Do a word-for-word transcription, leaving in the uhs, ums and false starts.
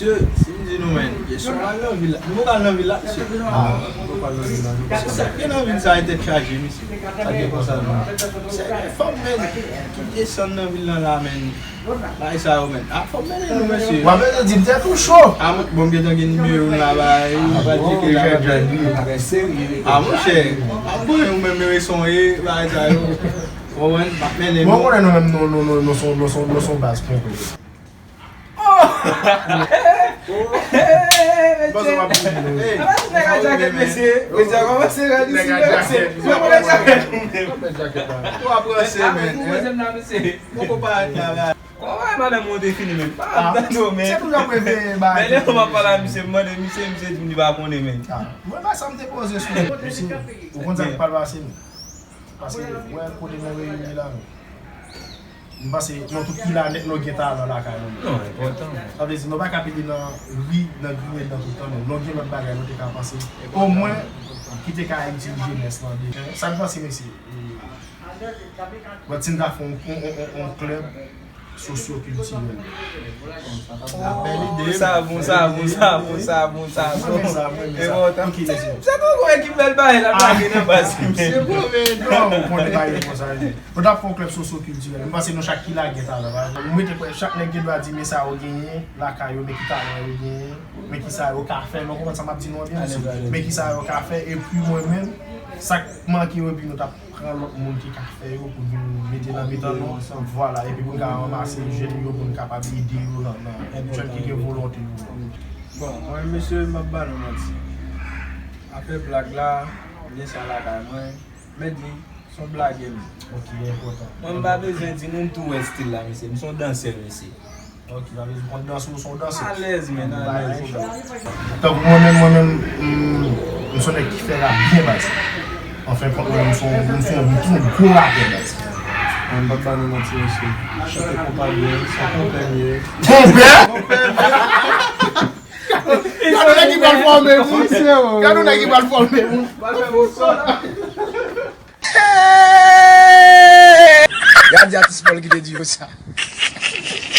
Mesye, si m di nou, men, jesè, nou al nan vil la. Nou poko al nan vil la, mesye. Ah, nou poko al nan vil la, nou poko al. Sa k gen nan vil sa, e tèt chaje, mesye. Sa k gen konsa, non. Se fòm, men, ki desann nan vil lan la, men. Bagay sa yo, men. Ah, fòm mennen nou, mesye. W ap di m tèt ou cho. Ah, mwen, bon, m gentan gen nimewo w la, bay. M pral tcheke la, bay. Ah, monchè. Ah, bon, ou menm, men, son e, bagay sa yo. Ou konprann? M ap mennen nou. Mwen konnen nou menm, nou, nou, nou, nou son, nou son, nou son baz konpre. Bon, sa w ap di nou. Hey. Nèg a djakèt, mesye. Mesye a kòmanse rad isi, mesye. Mwen konnen djakèt. Ou ap ranse, men. Mwen konn pa travay. Kòman madanm mwen te fini, men? Pa ap tande w, men. Se toujou ap reveye bagay. Men lè m ap pale a misye, m mande misye, misye di m li pa konnen, men. Ah, mwen pa sa m te poze sou ou. Ou konn sa k pral pase, men. Paske, wè, kote nou reyini la, men. M panse, nou tout ki la nèt, nou gen talan lakay nou. Non, enpòtan. Sa vle di, nou pa ka pede nan ri, nan griyen dan tout tan, men nou gen lòt bagay nou te ka panse. Omwen, ki te ka itil jenès lan de. Sa n panse, mesye? E, bon, si n ta fè yon, yon, yon, yon, yon klèb sosyokiltirèl. Sa bon, sa bon, sa bon, sa bon, sa bon. Mwen renmen sa, mwen renmen sa. Enpòtan. Ok, mesye. Se tou gwo ekip bèl bagay la, lage nan baz. Se bon, men non, ou konnen bagay konsa, wi. Nou t ap fè yon klèb sosyokiltirèl. M panse nou chak ki la gen talan, pa egzanp. Ou mete kwè chak nèg gen dwa di, men sa yo genyen lakay yo, men ki talan yo genyen, men ki sa yo ka fè. Nou konprann sa m ap di nou an byen, mesye? Men ki sa yo ka fè, epi mwen menm, sa k manke yo, epi nou t ap pran lòt moun ki ka fè yo pou vin mete nan mitan nou. Vwala, epi pou n ka ranmase jèn yo, pou n kapab ede yo nan, nan jèn ki gen volonte yo. Bon, mwen, mesye, m ap ba nou manti. Afè blag la, gen sa lakay mwen, men di, se yon blagè m ye. Ok, enpòtan. Mwen, m pa bezwen di nou, m tou wè stil la, mesye. M se yon dansè, mesye. Ok, sa vle di w konn danse, ou se yon dansè. Alèz, men, alèz. Tankou mwen menm, mwen menm, m, m se yon nèg ki fè rap byen, baz. Anfen kont, mwen, m se yon, m se yon, m se yon gwo rapè, baz. Mwen, m p ap ba nou manti, mesye. Chante konpa byen, se konpè m ye. Konpè? Gade yon nèg ki pral fòme moun. Gade yon nèg ki pral fòme moun. Gade atis Pòl ki te di yo sa.